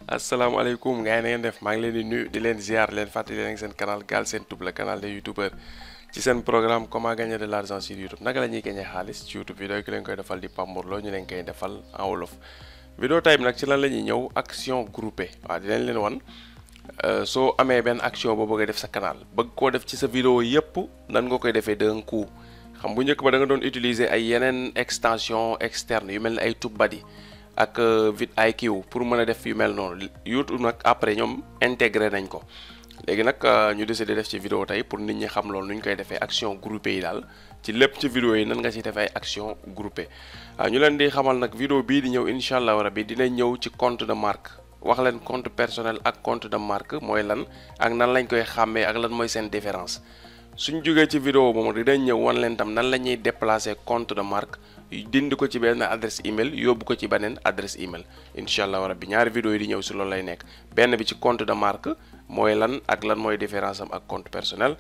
asalaamaaleykum gars yi na ngeen def maa ngi leen di nuyu di leen ziar leen fàttali leen seen canal Galsen Tube la canal des youtubeurs ci seen programme comment gagner de l'argent sur YouTube naka la ñuy gagner xaalis ci YouTube vidéo ki leen koy defal di Pape Mor Lo ñu leen koy defal en wolof. vidéo tey bi nag ci lan la ñuy ñëw action groupée waaw dinañ leen wan soo amee benn action boo bëgg a def sa canal bëgg koo def ci sa vidéo yépp nan nga koy defee d'un coup xam bu njëkk ba da nga doon utiliser ay yeneen extension externe yu mel ni ay TubeBuddy ak vidIQ pour mën a def yu mel noonu YouTube nag après ñoom intégré nañ ko léegi nag ñu décidé def ci vidéo tey pour nit ñi xam loolu nu ñu koy defee action groupée yi daal ci lépp ci vidéo yi nan nga ci defee ay action groupée ñu leen di xamal nag vidéo bii di ñëw incha allah rabi dina ñëw ci compte de marque wax leen compte personnel ak compte de marque mooy lan ak nan lañ koy xàmmee ak lan mooy seen différence suñ jógee ci vidéo boobu dinañ ñëw wan leen tam nan la ñuy déplacer compte de marque dindi ko ci benn adresse email yóbbu ko ci beneen adresse email incha allah rabbi ñaari vidéo yi di ñëw si loolu lay nekk benn bi ci compte de marque mooy lan ak lan mooy différence am ak compte personnel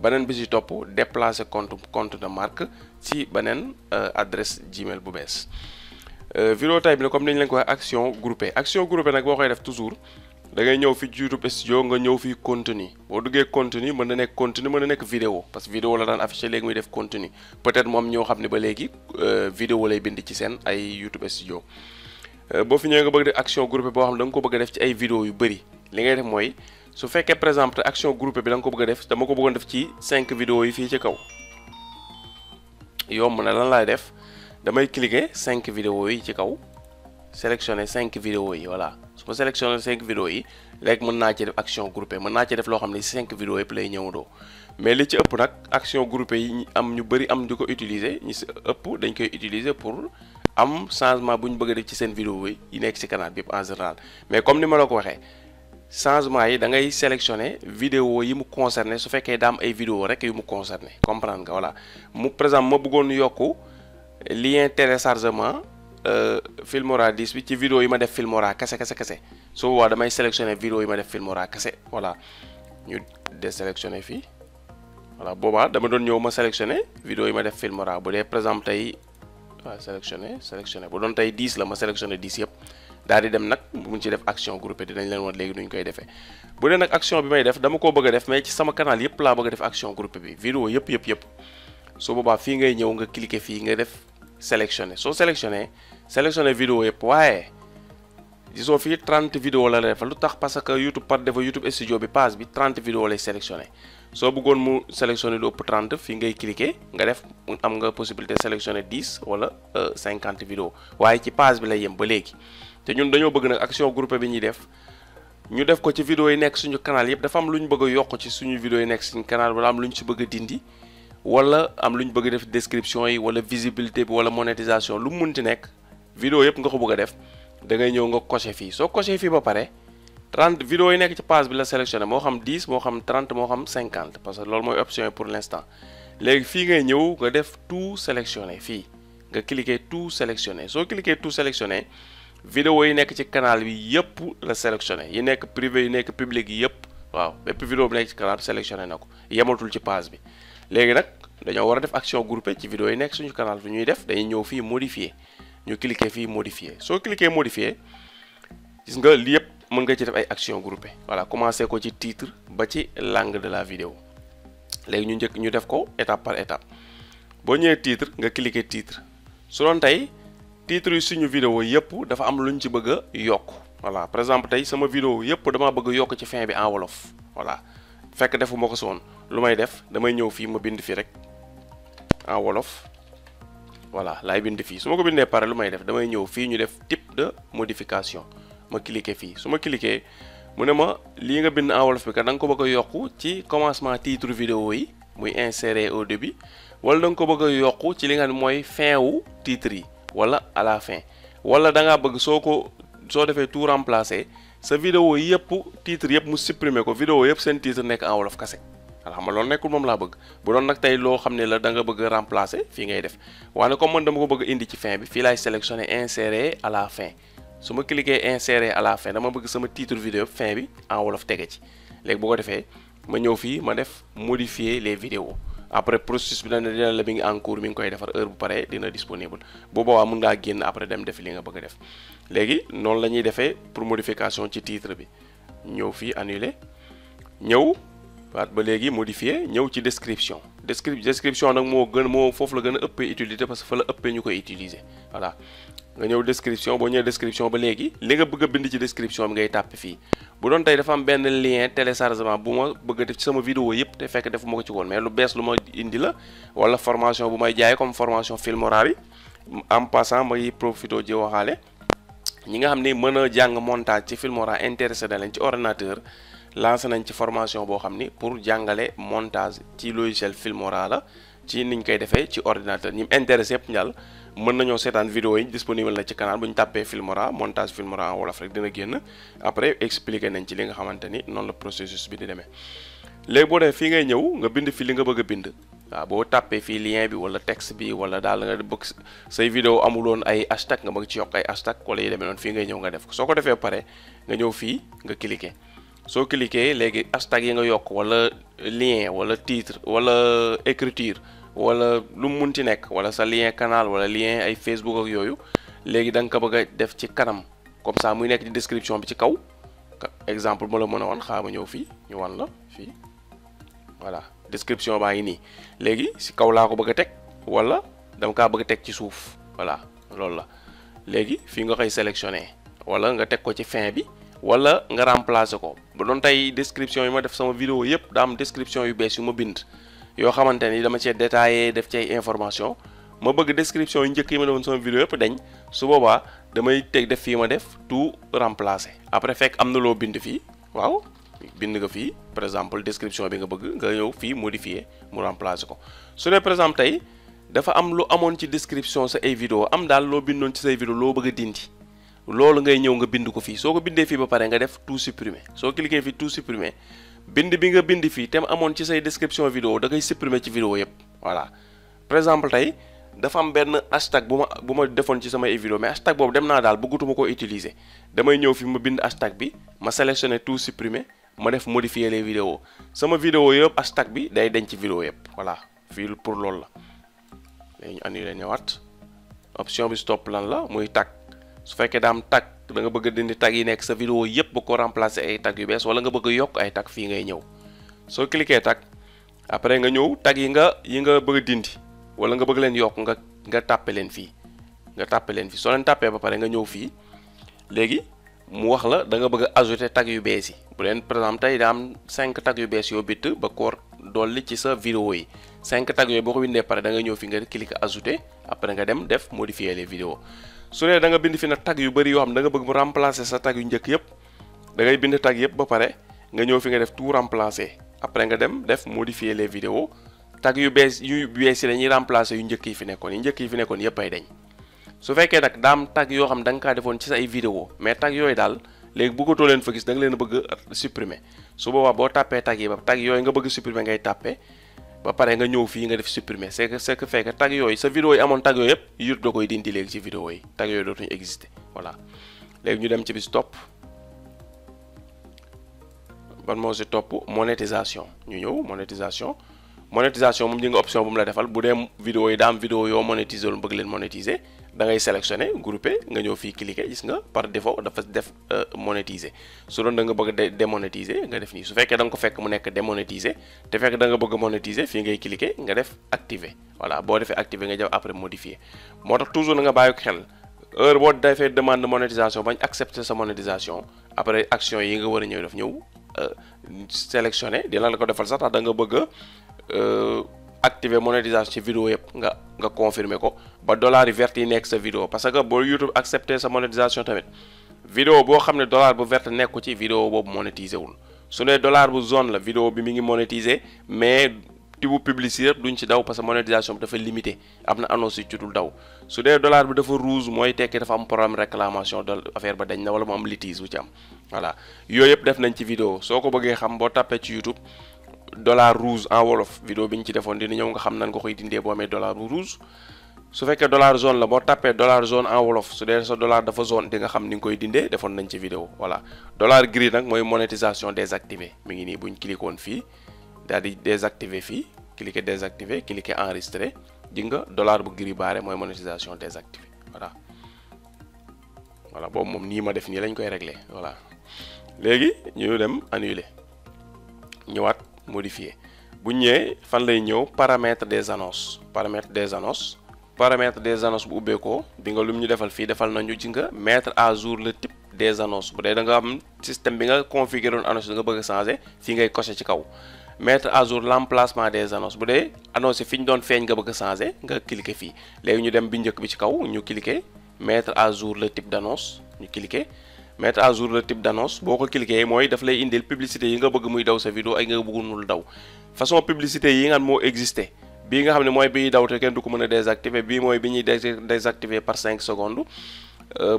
beneen bi ci topp déplacer compte de marque ci beneen adresse Gmail bu bees. vidéo tay bi ne comme ni ñu leen ko waxee action groupée nag boo koy def toujours da ngay ñëw fi YouTube studio nga ñëw fi contenu boo duggee contenu mën na nekk contenu mën na nekk vidéo parce que vidéo la daan affiché léegi muy def contenu peut-être moom ñoo xam ne ba léegi vidéo lay bind ci seen ay YouTube studio boo fi ñëwee nga bëgg def action groupée boo xam ne da nga ko bëgg a def ci ay vidéo yu bëri li ngay def mooy su fekkee par exemple action groupée bi da nga ko bëgg a def dama ko bëggoon def ci 5 vidéo yi fii ci kaw yomb na lan laay def damay cliquer 5 vidéo yi ci kaw sélectionner 5 vidéos yi voilà su ma sélectionner 5 vidéos yi léegi mën naa ci def action groupée mën naa ci def loo xam ne 5 vidéos yëpp lay ñëwandoo mais li ci ëpp nag action groupée yi am ñu bëri am di ko utiliser ñi si ëpp dañ koy utiliser pour am changement bu ñu bëgg a def ci seen vidéo yi nekk ci canal bi yëpp en général mais comme ni ma la ko waxee changement yi da ngay sélectionner vidéo yi mu concerné su fekkee daa am ay vidéo rek yu mu concerné comprendre nga voilà mu par exemple ma bëggoon yokku lien téléchargement Filmora 10 bi ci vidéo yi ma def Filmora kese su boobaa damay sélectionner vidéo yi ma def Filmora kese voilà ñu désélectionner fii voilà boobaa dama doon ñëw ma sélectionner vidéo yi ma def Filmora bu dee par exemple tey waaw sélectionner bu doon tey 10 la ma sélectionner 10 yëpp daal di dem nag mun ci def action groupée dinañ leen wan léegi nuñ koy defee bu dee nag action bi may def dama koo bëgg a def mais ci sama canal yëpp laa bëgg a def action groupée bi vidéo yëpp su boobaa fii ngay ñëw nga cliquer fii nga def sélectionner soo sélectionner vidéo yëpp waaye gisoo fii 30 vidéo la defal lu tax parce que YouTube par défaut YouTube studio bi page bi 30 vidéo lay sélectionner soo bëggoon mu sélectionner lu ëpp 30 fii ngay cliquer nga def am nga possibilité sélectionner 10 wala 50 vidéo waaye ci page bi lay yem ba léegi te ñun dañoo bëgg nag action groupée bi ñuy def ñu def ko ci vidéo yi nekk suñu canal yëpp dafa am lu ñu bëgg a yokk ci suñu vidéo yi nekk suñu canal wala am lu ñu ci bëgg a dindi wala am lu ñu bëgg a def description yi wala visibilité bi wala monétisation lu mu munti nekk vidéo yëpp nga ko bëgg a def da ngay ñëw nga coché fii soo coché fii ba pare 30 vidéo yi nekk ci page bi la sélectionné moo xam 10 moo xam 30 moo xam 50 parce que loolu mooy option yi pour l'instant léegi fii ngay ñëw nga def tout sélectionné fii nga cliquer tout sélectionné soo cliquer tout sélectionné vidéo yi nekk ci canal bi yëpp la sélectionné yi nekk privé yi nekk public yi yëpp waaw bépp vidéo bi nekk ci canal bi sélectionné na ko yematul ci page bi léegi nag dañoo war a def action groupée ci vidéo yi nekk suñu canal bi ñuy def dañuy ñëw fii modifier ñu cliquer fii modifier soo cliquer modifier gis nga lii yëpp mën nga ci def ay action groupée voilà commencé ko ci titre ba ci langue de la vidéo léegi ñu def ko étape par étape boo ñëwee titre nga cliquer titre su doon tey titre yi suñu vidéo yëpp dafa am lu ñu ci bëgg a yokk voilà par exemple tey sama vidéo yëpp dama bëgg a yokk ci fin bi en wolof voilà fekk defu ma ko si woon lu may def damay ñëw fii ma bind fii rek en wolof voilà laay bind fii su ma ko bindee pare lu may def damay ñëw fii ñu def type de modification ma cliquer fii su ma cliquer mu ne ma lii nga bind en wolof bi kat da nga ko bëgg a yokku ci commencement titre vidéo yi muy insérer au début wala da nga ko bëgg a yokku ci li nga xam ne mooy fin wu titre yi wala à la fin wala da ngaa bëgg soo defee tout remplacer sa vidéo yëpp titre yëpp mu supprimer ko vidéo yëpp seen titre nekk en wolof kase alors xam nga loolu nekkul moom laa bëgg bu doon nag tey loo xam ne la da nga bëgg remplacer fii ngay def waaye comme man dama ko bëgg indi ci fin bi fii laay sélectionner insérer à la fin su ma cliquer insérer à la fin dama bëgg sama titre vidéo fin bi en wolof tege ci léegi bu ko defee ma ñëw fii ma def modifier les vidéos après processus bi dina la mi ngi en cours mi ngi koy defar heure bu paree dina disponible bu boobaa mun ngaa génn après dem def li nga bëgg a def léegi noonu la ñuy defee pour modification ci titre bi. ñëw fii annuler ñëw waat ba léegi modifier ñëw ci description description nag moo foofu la gën a ëppee utilité parce que fa la ëppee ñu koy utiliser voilà nga ñëw description boo ñëwee description ba léegi li nga bëgg a bind ci description bi ngay tàppe fii bu doon tey dafa am benn lien téléchargement bu ma bëgg a def ci sama vidéo yëpp te fekk defuma ko ci woon mais lu bees lu ma indi la wala formation bu may jaay comme formation Filmora bi en passant may profité ji waxaale ñi nga xam ne mën a jàng montage ci Filmora intéressé na leen ci ordinateur lancé nañ ci formation boo xam ni pour jàngale montage ci logiciel Filmora la ci niñ koy defee ci ordinateur ñi intéressé yëpp ñal mën nañoo seetaan vidéo yi disponible na ci canal bu ñu tàppee Filmora montage Filmora en wolof rek dina génn après expliqué nañ ci li nga xamante ni noonu la processus bi di demee léegi boo defee fii ngay ñëw nga bind fi li nga bëgg a bind waaw boo tàppee fii lien bi wala texte bi wala daal nga bëgg say vidéo amuloon ay hashtag nga bëgg ci yokk ay hashtag wala yi demee noonu fii ngay ñëw nga def ko soo ko defee pare nga ñëw fii nga cliquer soo cliquer léegi hashtag yi nga yokk wala lien wala titre wala écriture wala lu mu munti nekk wala sa lien canal wala lien ay Facebook ak yooyu léegi da nga ko bëgg a def ci kanam comme ça muy nekk ci description bi ci kaw exemple ma la mën a wan xaaral ma ñëw fii ñu wan la fii voilà description baa ngi nii léegi si kaw laa ko bëgg a teg wala dama kaa bëgg a teg ci suuf voilà loolu la léegi fii nga koy sélectionné wala nga teg ko ci fin bi wala nga remplacer ko ba doon tey description yi ma def sama vidéo yëpp daa am description yu bees yu ma bind yoo xamante ni dama cee détaillé def ci ay information ma bëgg description yu njëkk yi ma defoon sama vidéo yëpp dañ su boobaa damay teg def fii ma def tout remplacer après fekk am na loo bind fii waaw bind nga fii par exemple description bi nga bëgg nga ñëw fii modifier mu remplacer ko su dee par exemple tey dafa am lu amoon ci description sa ay vidéo am daal loo bindoon ci say vidéo loo bëgg a dindi loolu ngay ñëw nga bind ko fii soo ko bindee fii ba pare nga def tout supprimer soo cliquer fii tout supprimer bind bi nga bind fii te mu amoon ci say description vidéo da ngay supprimer ci vidéo yëpp voilà par exemple tey dafa am benn hashtag bu ma defoon ci sama ay vidéo mais hashtag boobu dem naa daal bëggatuma ko utiliser damay ñëw fi ma bind hashtag bi ma sélectionner tout supprimer ma def modifier les vidéos sama vidéo yëpp hashtag bi day denc ci vidéo yëpp voilà fii pour loolu la léegi ñu annuler ñëwaat option bi stop lan la muy tag su fekkee daa am tag da nga bëgg a dindi tag yi nekk sa vidéo yëpp ba ko remplacer ay tag yu bees wala nga bëgg a yokk ay tag fii ngay ñëw soo cliquer tag après nga ñëw tag yi nga bëgg a dindi wala nga bëgg leen yokk nga tàppe leen fii soo leen tàppee ba pare nga ñëw fii léegi mu wax la da nga bëgg a ajouter tag yu bees yi bu leen par exemple tey daa am 5 tag yu bees yoo bitt ba koor dolli ci sa vidéo yi 5 tag yooyu boo ko bindee pare da nga ñëw fi nga cliquer ajouter après nga dem def modifier les vidéos su dee da nga bind fi nag tag yu bëri yoo xam ne da nga bëgg mu remplacer sa tag yu njëkk yëpp da ngay bind tag yëpp ba pare nga ñëw fi nga def tout remplacer après nga dem def modifier les vidéos tag yu bees yi dañuy remplacer yu njëkk yi fi nekkoon yëpp ay dañ su fekkee nag daam tag yoo xam da nga kaa defoon ci sa ay vidéo mais tag yooyu daal léegi bëggatoo leen fa gis da nga leen a bëgg a supprimer su boobaa boo tàppee tag yi ba tag yooyu nga bëgg supprimer ngay tàppee ba pare nga ñëw fii nga def supprimer c'est que fekk tag yooyu sa vidéo yi amoon tag yooyu yëpp YouTube da koy dindi léegi ci vidéo yi tag yooyu dootuñu exister voilà léegi ñu dem ci bis topp ban moo si topp monétisation ñu ñëw monétisation moom ñi nga option bu mu la defal bu dee vidéo yi daa am vidéo yoo monétiser lu bëgg leen monétiser da ngay sélectionner grouper nga ñëw fii cliquer gis nga par défaut dafa def monétiser su doon da nga bëgg a démonétiser nga def nii su fekkee da nga ko fekk mu nekk démonétiser te fekk da nga bëgg a monétiser fii ngay cliquer nga def activer voilà boo defee activer nga jëf après modifier moo tax toujours na nga bàyyi ko xel heure boo defee demande de monétisation bañ accepter sa monétisation après action yi nga war a ñëw def ñëw sélectionner dina la ko defal sax tax da nga bëgg a activer monétisation ci vidéo yëpp nga confirmer ko ba dollar yi vert yi nekk sa vidéo parce que boo YouTube accepter sa monétisation tamit vidéo boo xam ne dollar bu vert nekku ci vidéo boobu monétiser wul su ne dollar bu jaune la vidéo bi mi ngi monétiser mais tibu publicité duñ ci daw parce que monétisation bi dafa limité am na annonce yu ci dul daw su dee dollar bi dafa rouge mooy tekki dafa am problème réclamation de affaire ba dañ na wala mu am litige bu ci am voilà yooyu yëpp def nañ ci vidéo soo ko bëggee xam boo tàppee ci YouTube dollar rouge en wolof vidéo bi ñu ci defoon dina ñëw nga xam nan nga koy dindee boo amee dollar bu rouge su fekkee dollar jaune la boo tàppee dollar jaune en wolof su dee sa dollar dafa jaune di nga xam ni nga koy dindee defoon nañ ci vidéo voilà dollar gris nag mooy monétisation désactivée mi ngi nii buñ cliqué woon fii daal di désactiver fii cliquer désactiver cliquer enregistrer di nga dollar bu gris barré mooy monétisation désactivée voilà voilà boobu moom nii ma def nii lañ koy régler voilà. léegi ñu dem annuler ñëwaat modifier bu ñëwee fan lay ñëw paramètre des annonces paramètre des annonces bu ubbeekoo di nga lum ñu defal fii defal nañu ci nga mettre à jour le type des annonces bu dee da nga am système bi nga configurer woon annonce da nga bëgg a changer fii ngay cocher ci kaw. mettre à jour l'emplacement des annonces bu dee annonce yi fi ñu doon feeñ nga bëgg a changer nga cliquer fii léegi ñu dem bi njëkk bi ci kaw ñu cliquer mettre à jour le type d'annonce ñu cliquer mettre à jour le type d'annonce boo ko cliquer mooy daf lay indil publicité yi nga bëgg muy daw sa vidéo ay nga bëggul daw façon publicité yi nga moo existé bii nga xam ne mooy biy daw te kenn du ko mën a désactiver bii mooy bi ñuy désactiver par 5 secondes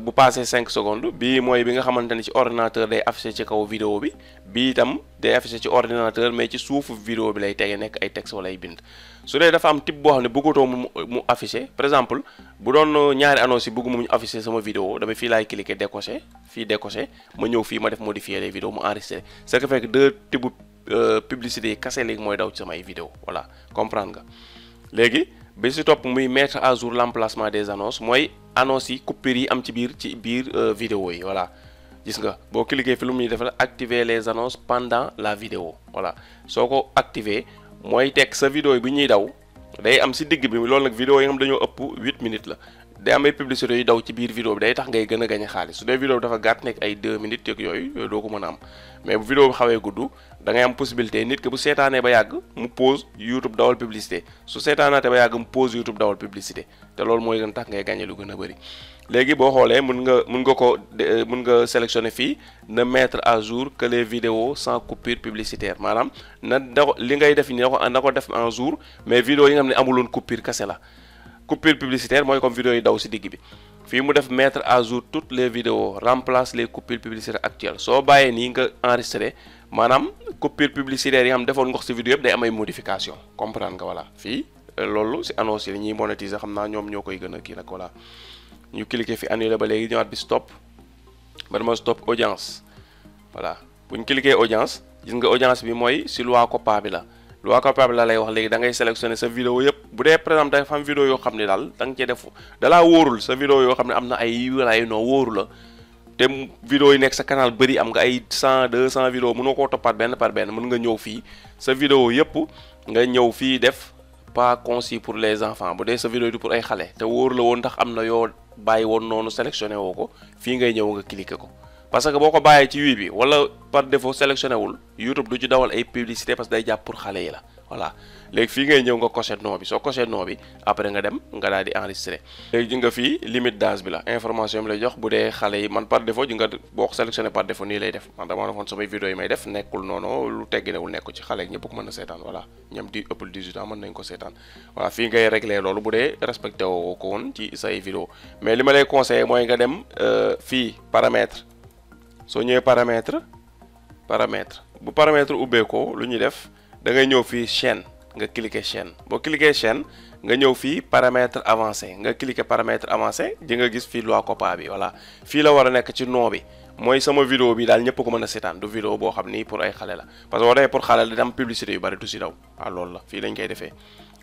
bu passé 5 secondes bii mooy bi nga xamante ne ci ordinateur day affiché ci kaw vidéo bi bii itam day affiché ci ordinateur mais ci suufu vidéo bi lay tege nekk ay texte wala ay bind su dee dafa am type boo xam ne bëggatoo mu affiché par exemple bu doon ñaari annonce yi bëgguma mu affiché sama vidéo dama fii laay cliquer décocher fii décocher ma ñëw fii ma def modifier les vidéos mu enregistrer ce qui fait que deux types publicité yi kase léegi mooy daw ci samay vidéo voilà comprendre nga léegi bi si topp muy mettre à jour l'emplacement des annonces mooy annonces yi coupures yi am ci biir vidéo yi voilà gis nga boo cliquer fi lu muy defal activer les annonces pendant la vidéo voilà soo ko activer mooy teg sa vidéo yi bi ñuy daw day am si digg bi loolu nag vidéo yi nga xam dañoo ëpp 8 minutes la day am ay publicité yu daw ci biir vidéo bi day tax ngay gën a gañ xaalis su dee vidéo bi dafa gàtt nekk ay 2 minutes yeeg yooyu doo ko mën a am mais bu vidéo bi xawee gudd da ngay am possibilité nit ki bu seetaanee ba yàgg mu pause YouTube dawal publicité su seetaanaate ba yàgg mu pause YouTube dawal publicité te loolu mooy gën tax ngay gagné lu gën a bëri léegi boo xoolee mën nga sélectionner fii ne mettre à jour que les vidéos sans coupure publicitaire maanaam li ngay def ni na ko def en jour mais vidéo yi nga xam ne amuloon coupure kese la coupure publicitaire mooy comme vidéo yi daw si digg bi fii mu def mettre à jour toutes les vidéos remplace les coupures publicitaires actuelles soo bàyyee nii nga enregistré maanaam coupure publicitaire yi nga xam defoon nga ko si vidéo yëpp day am ay modification comprendre nga voilà fii loolu si annonce yi ñuy monétiser xam naa ñoom ñoo koy gën a kii nag voilà ñu cliquer fi annuler ba léegi ñëwaat bi stop ba dama stop audience voilà bu ñu cliquer audience gis nga audience bi mooy si loi COPPA bi la loi COPPA bi la lay wax léegi da ngay sélectionner sa vidéo yëpp bu dee par exemple dafa am vidéo yoo xam ne daal da nga cee def dalaa wóorul sa vidéo yoo xam ne am na ay wala ay non wóoru la te vidéo yi nekk sa canal bëri am nga ay 100 200 vidéo mënoo koo toppaat benn par benn mën nga ñëw fii sa vidéo yëpp nga ñëw fii def pas conçu pour les enfants bu dee sa vidéo du pour ay xale te wóoru la woon ndax am na yoo bàyyi woon noonu sélectionné woo ko fii ngay ñëw nga cliquer ko parce que boo ko bàyyee ci wii bi wala par défaut sélectionné wul YouTube du ci dawal ay publicité parce que day jàpp pour xale yi la voilà léegi fii ngay ñëw nga coché nom bi soo coché nom bi après nga dem nga daal di enregistré léegi ji nga fii limite d'âge bi la information bi lay jox bu dee xale yi man par défaut ji nga boo ko sélectionné par défaut nii lay def man dama defoon samay vidéo yi may def nekkul noonu lu tegginewul nekku ci xale yi ñëpp ko mën na seetaan voilà ñoom di ëppal 18 ans mën nañ ko seetaan voilà fii ngay réglé loolu bu dee respecté woo ko woon ci say vidéo mais li ma lay conseillé mooy nga dem fii paramètre soo ñëwee paramètre bu paramètre ubbeekoo lu ñuy def da ngay ñëw fii chaîne nga cliquer chaîne boo cliquer chaîne nga ñëw fii paramètre avancé nga cliquer paramètre avancé di nga gis fii loi COPPA bi voilà fii la war a nekk ci nom bi mooy sama vidéo bi daal ñëpp ko mën a seetaan du vidéo boo xam ni pour ay xale la parce que boo defee pour xale la da am publicité yu bari du si daw waaw loolu la fii lañ koy defee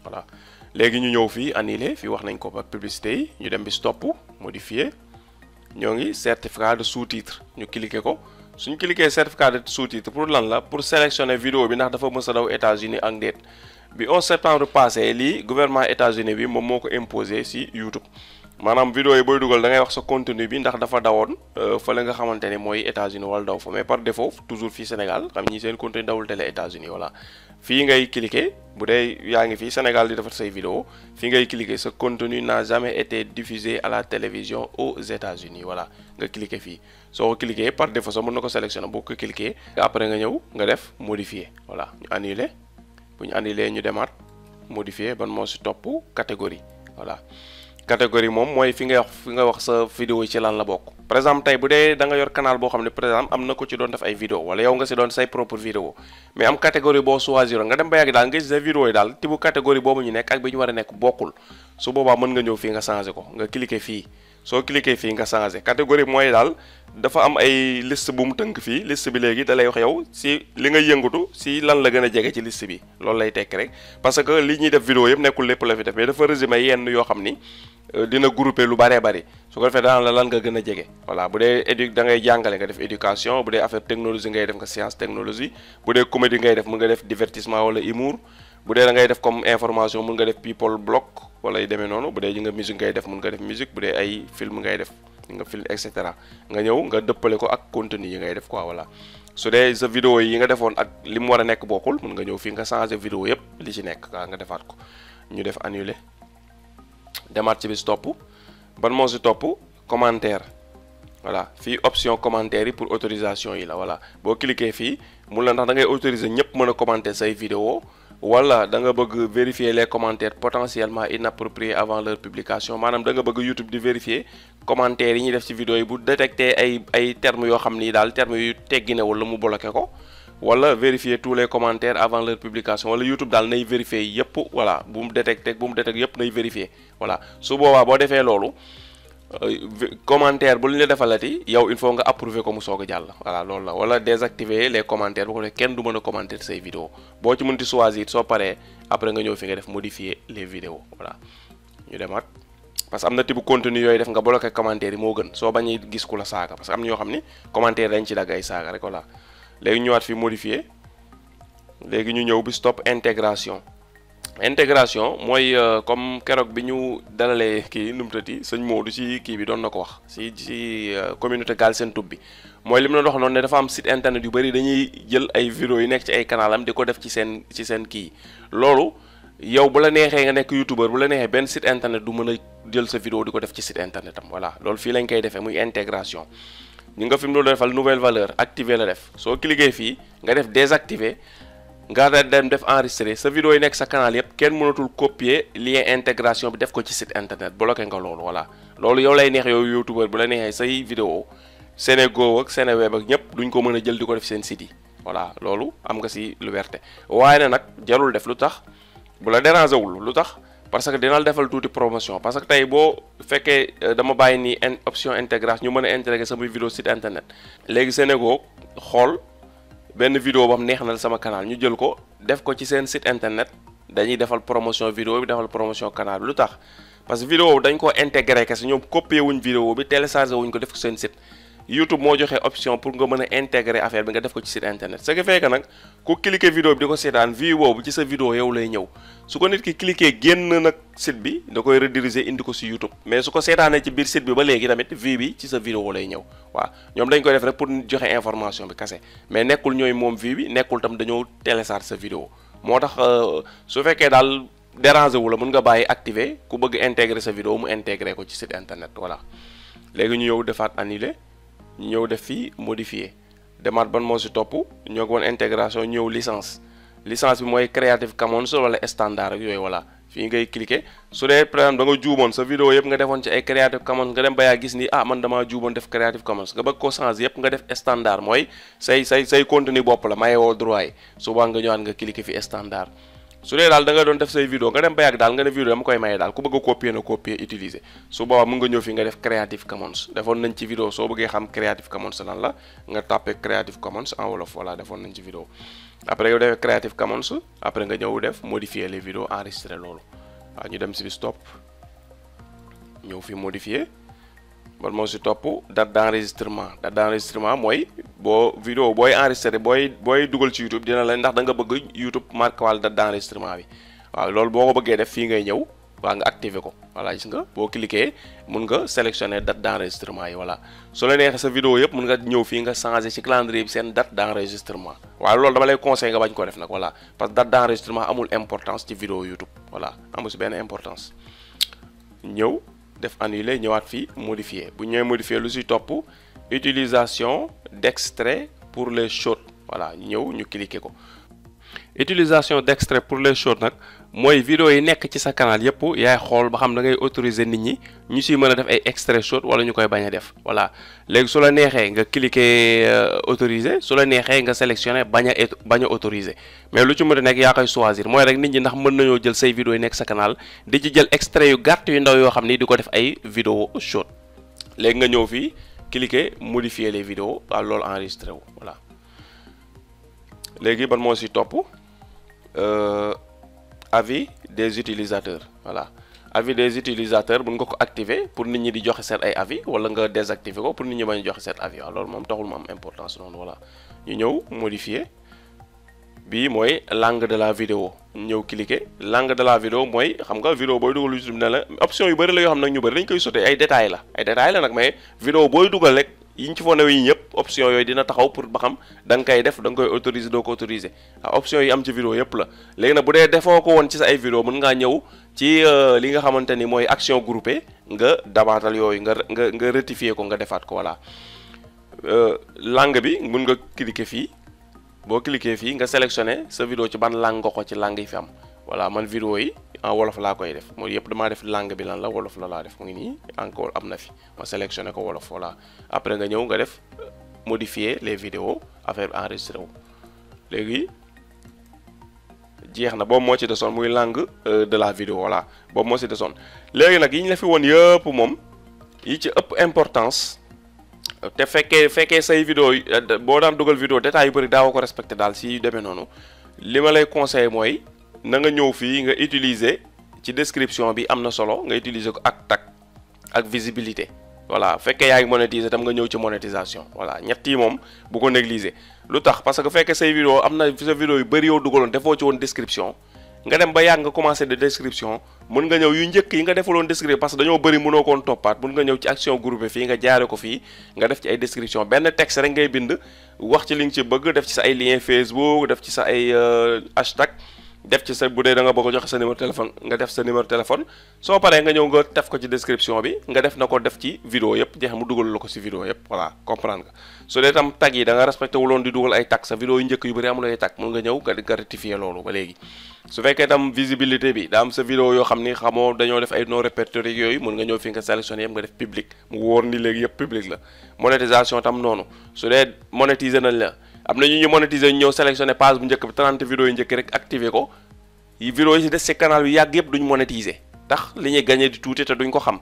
voilà léegi ñu ñëw fii annuler fii wax nañ ko ba publicité yi ñu dem bi stop modifier ñoo ngi certificat de sous-titre ñu cliquer ko suñu cliquer certificat de sous-titre pour lan la pour sélectionner vidéo bi ndax dafa mës a daw États-Unis ak déet bi 11 septembre passé lii gouvernement États-Unis bi moom moo ko imposé si YouTube maanaam vidéo yi booy dugal da ngay wax sa contenu bi ndax dafa dawoon fële nga xamante ne mooy États-Unis wala daw fa mais par défaut toujours fii Sénégal xam ñi seen contenu dawul télé États-Unis voilà fii ngay cliquer bu dee yaa ngi fii Sénégal di defar say vidéo fii ngay cliquer ce contenu n'a jamais été diffusé à la télévision aux États-Unis voilà nga cliquer fii soo ko cliquer par défaut sax mën na ko sélectionner boo ko cliquer après nga ñëw nga def modifier voilà ñu annuler bu ñu annuler ñu demaat modifier ban moo si topp catégorie voilà catégorie moom mooy fi nga wax sa vidéo yi ci lan la bokk par exemple tey bu dee da nga yor canal boo xam ne par exemple am na ko ci doon def ay vidéo wala yow nga si doon say propre vidéo mais am catégorie boo choisir nga dem ba yàgg daal nga gis sa vidéo yi daal tibu catégorie boobu ñu nekk ak bi ñu war a nekk bokkul su boobaa mën nga ñëw fii nga changé ko nga cliquer fii soo cliquer fii nga changé catégorie mooy daal dafa am ay liste bu mu tënk fii liste bi léegi da lay wax yow si li nga yëngatu si lan la gën a jege ci liste bi loolu lay tekk rek parce que li ñuy def vidéo yëpp nekkul lépp la fi def mais dafa résumé yenn yoo xam ni dina grouper lu baree bari su ko defee daan la lan nga gën a jege voilà bu dee da ngay jàngale nga def éducation bu dee affaire technologie ngay def nga science technologie bu dee comédie ngay def mën nga def divertissement wala humour bu dee da ngay def comme information mën nga def people blog wala yu demee noonu bu dee nga musique ngay def mën nga def musique bu dee ay film ngay def nga film et cetera nga ñëw nga dëppale ko ak contenu yi ngay def quoi voilà su dee sa vidéo yi nga defoon ak li mu war a nekk bokkul mën nga ñëw fii nga changer vidéo yëpp li ci nekk nga defaat ko ñu def annuler demaat ci bis topp ban moo si topp commentaire voilà fii option commentaire yi pour autorisation yi la voilà boo cliquer fii mun la ndax da ngay autoriser ñëpp mën a commenter say vidéo wala da nga bëgg vérifier les commentaires potentiellement inappropriés avant leur publication maanaam da nga bëgg YouTube di vérifier commentaires yi ñuy def ci vidéo yi bu détecté ay termes yoo xam ni daal termes yu tegginewul la mu bloqué ko wala vérifier tous les commentaires avant leur publication wala YouTube daal nay vérifier yëpp voilà bu mu détecté yëpp nay vérifier voilà su boobaa boo defee loolu commentaire bu ñu la defalati yow il faut nga approuver ko mu soog a jàll voilà loolu la wala désactiver les commentaires bu ko defee kenn du mën a commenter say vidéo boo ci mënti choisir soo paree après nga ñëw fi nga def modifier les vidéos voilà ñu demaat parce que am na type contenu yooyu def nga bloqué commentaire yi moo gën soo bañee gis ku la saaga parce que am na ñoo xam ni commentaire dañ ci dagg ay saaga rek voilà léegi ñu ñëwaat fi modifier léegi ñu ñëw bi stop intégration mooy comme keroog bi ñu dalalee kii nu mu tëddi sëñ Modou ci kii bi doon na ko wax ci communauté Galsen Tube bi mooy li mu la wax noonu ne dafa am site internet yu bari dañuy jël ay vidéo yu nekk ci ay kanalam di ko def ci seen kii loolu yow bu la neexee nga nekk youtubeur bu la neexee benn site internet du mën a jël sa vidéo di ko def ci site internet am voilà loolu fii lañ koy defee muy intégration ñu nga fi mu doon defal nouvelle valeur activer la def soo cliquer fii nga def désactiver nga dem def enregistrer sa vidéo yi nekk sa canal yëpp kenn mënatul copier lien intégration bi def ko ci site internet bloqué nga loolu voilà loolu yow lay neex yow youtubeur bu la neexee say vidéo Senego ak Seneweb ak ñëpp duñ ko mën a jël di ko def seen site yi voilà loolu am nga si liberté waaye na nag jarul def lu tax bu la déranger wul lu tax parce que dina la defal tuuti promotion parce que tey boo fekkee dama bàyyi nii option intégration ñu mën a intégrer sama vidéo site internet léegi Senego xool benn vidéo bam neex na sama canal ñu jël ko def ko ci seen site internet dañuy defal promotion vidéo bi defal promotion canal bi lu tax parce que vidéo dañ ko intégré kese ñoom copier wuñ vidéo bi téléchargé wuñ ko def ko seen site YouTube moo joxe option pour nga mën a intégrer affaire bi nga def ko ci site internet ce qui fait que nag ku cliquer vidéo bi di ko seetaan vue boobu ci sa vidéo yow lay ñëw su ko nit ki cliquer génn nag site bi da koy rediriger indi ko si YouTube mais su ko seetaanee ci biir site bi ba léegi tamit vue bi ci sa vidéo lay ñëw waaw ñoom dañ koy def rek pour joxe information bi kese mais nekkul ñooy moom vue bi nekkul tam dañoo télécharger sa vidéo moo tax su fekkee daal déranger wu la mën nga bàyyi activer ku bëgg intégrer sa vidéo mu intégrer ko ci site internet voilà léegi ñu ñëw defaat annuler ñu ñëw def fii modifier demaat ban moo si topp ñoo ko woon intégration ñëw licence bi mooy Creative Commons wala standard ak yooyu voilà fii ngay cliquer su dee par exemple da nga juumoon sa vidéo yëpp nga defoon ci ay Creative Commons nga dem ba yaa gis ni man damaa juumoon def Creative Commons nga bëgg ko changer yëpp nga def standard mooy say contenu bopp la mayewoo droit yi souvent nga ñëwaat nga cliquer fi standard su dee daal da nga doon def say vidéo nga dem ba yàgg daal nga ne vidéo dama koy maye daal ku bëgg a copier na copier utiliser su boobaa mën nga ñëw fi nga def Creative Commons defoon nañ ci vidéo soo bëggee xam Creative Commons lan la nga tapé Creative Commons en wolof voilà defoon nañ ci vidéo après yow defee Creative Commons après nga ñëw def modifier les vidéos enregistrer loolu waaw ñu dem si bis topp ñëw fi modifier ban moo si topp date d'enregistrement mooy boo vidéo booy enregistré booy dugal ci YouTube dina la ndax da nga bëgg YouTube marqué wàll date d'enregistrement bi waaw loolu boo ko bëggee def fii ngay ñëw waa nga activer ko voilà gis nga boo cliquer mun nga sélectionner date d'enregistrement yi voilà su la neexee sa vidéo yëpp mun nga ñëw fii nga changer ci calendrier bi seen date d'enregistrement waaw loolu dama lay conseiller nga bañ ko def nag voilà parce que date d'enregistrement amul importance ci vidéo YouTube voilà amul si benn importance ñëw def annuler ñëwaat fii modifier bu ñëwee modifier lu si topp utilisation d'extrait pour les shorts voilà ñëw ñu cliquer ko utilisation d'extrait pour les shorts nag mooy vidéo yi nekk ci sa canal yëpp yaay xool ba xam da ngay autoriser nit ñi ñu siy mën a def ay extrait short wala ñu koy bañ a def voilà léegi su la neexee nga cliquer autoriser su la neexee nga sélectionner bañ a autoriser mais lu ci mën a nekk yaa koy choisir mooy rek nit ñi ndax mën nañoo jël say vidéo yi nekk sa canal di ci jël extrait yu gàtt yu ndaw yoo xam ni di ko def ay vidéo short léegi nga ñëw fii cliquer modifier les vidéos waaw loolu enregistré wu voilà. léegi ban moo si topp avis des utilisateurs voilà. avis des utilisateurs mën nga ko activer pour nit ñi di joxe seen ay avis wala nga désactiver ko pour nit ñi bañ joxe seen avis waaw loolu moom taxul mu am importance noonu voilà. ñu ñëw modifier bii mooy langue de la vidéo ñëw cliquer langue de la vidéo mooy xam nga vidéo booy dugal YouTube ne la option yu bëri la yoo xam nag ñu bëri dañ koy sauter ay détails la nag mais vidéo booy dugal rek yi ñu ci foog yi ñëpp option yooyu dina taxaw pour ba xam da nga koy def da nga koy autoriser doo ko autoriser waaw option yi am ci vidéo yëpp la. léegi nag bu dee defoo ko woon ci sa ay vidéo mën ngaa ñëw ci li nga xamante ni mooy action groupée nga dabaatal yooyu nga rectifier ko nga defaat ko voilà. langue bi mën nga cliquer fii boo cliquer fii nga sélectionner sa vidéo ci ban langue nga ko ci langue yi fi am voilà man vidéo yi en wolof laa koy def mooy yëpp damaa def langue bi lan la wolof la laa def mu ngi nii encore am na fi ma sélectionné ko wolof voilà. après nga ñëw nga def modifier les vidéos affaire bi enregistré wu léegi jeex na boobu moo ci desoon muy langue de la vidéo voilà boobu moo ci desoon. léegi nag yi ñu la fi woon yëpp moom yi ci ëpp importance te fekkee say vidéo yi boo daan dugal vidéo détails yu bëri daawoo ko respecté daal si yu demee noonu li ma lay conseillé mooy. na nga ñëw fii nga utiliser ci description bi am na solo nga utiliser ko ak tag ak visibilité voilà fekkee yaa ngi monétiser tam nga ñëw ci monétisation voilà ñett yi moom bu ko négliger. lu tax parce que fekkee say vidéo am na sa vidéo yu bëri yoo dugaloon defoo ci woon description nga dem ba yàgg nga commencé de description mën nga ñëw yu njëkk yi nga defaloon description parce que dañoo bëri mënoo koon toppaat mën nga ñëw ci action groupée fii nga jaare ko fii nga def ci ay description benn texte rek ngay bind wax ci li nga ci bëgg def ci sa ay lien Facebook def ci sa ay hashtag def ci sa bu dee da nga bëgg a joxe sa numéro téléphone nga def sa numéro téléphone soo paree nga ñëw nga def ko ci description bi nga def na ko def ci vidéo yëpp jeex mu dugal la ko ci vidéo yëpp voilà comprendre nga su dee tam tag yi da nga respecté wuloon di dugal ay tag sa vidéo yu njëkk yu bëri amul ay tag mun nga ñëw nga rectifier loolu ba léegi su fekkee tam visibilité bi daa am sa vidéo yoo xam ni xamoo dañoo def ay non répertoriés yooyu mun nga ñëw fi nga sélectionné yëpp nga def public mu wóor ni léegi yëpp public la monétisation tam noonu su dee monétiser nañ la am na ñu monétiser ñu ñëw sélectionné page bu njëkk bi 30 vidéos yu njëkk rek activé ko yi vidéo yi ci des ci canal bi yàgg yëpp duñ monétiser tax li ñuy gagné di tuuti te duñ ko xam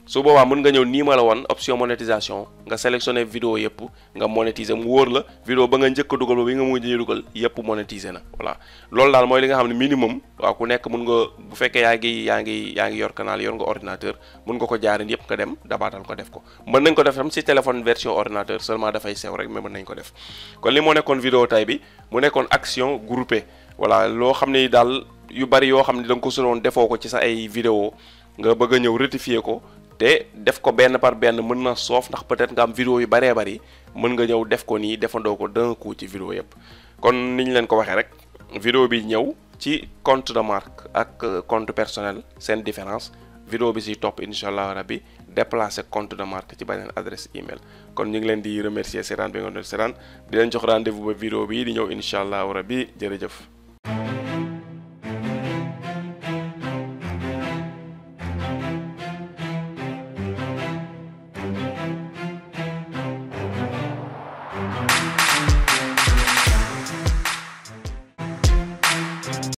su boobaa mën nga ñëw nii ma la woon option monétisation nga sélectionné vidéo yëpp nga monétiser mu wóor la vidéo ba nga njëkk a dugal ba bi nga mujj dugal yëpp monétiser na voilà loolu daal mooy li nga xam ne minimum waaw ku nekk mën nga bu fekkee yaa ngi yor canal yor nga ordinateur mën nga ko jaareen yëpp nga dem dabaatal ko def ko mën nañ ko def tam ci téléphone version ordinateur seulement dafay sew rek mais mën nañ ko def kon li moo nekkoon vidéo tay bi mu nekkoon action groupée voilà loo xam ne daal yu bari yoo xam ne da nga ko soloon defoo ko ci sa ay vidéo nga bëgg a ñëw rectifier ko te def ko benn par benn mën na soof ndax peut-être nga am vidéo yu baree bari mën nga ñëw def ko nii defandoo ko d'un coup ci vidéo yëpp kon ni ñu leen ko waxee rek vidéo bi ñëw ci compte de marque ak compte personnel seen différence vidéo bi si topp incha allah rabbi déplacer compte de marque ci beneen adresse email kon ñu ngi leen di remercier seetaan bi nga doon seetaan di leen jox rendez-vous ba vidéo bi di ñëw incha allah rabbi jërëjëf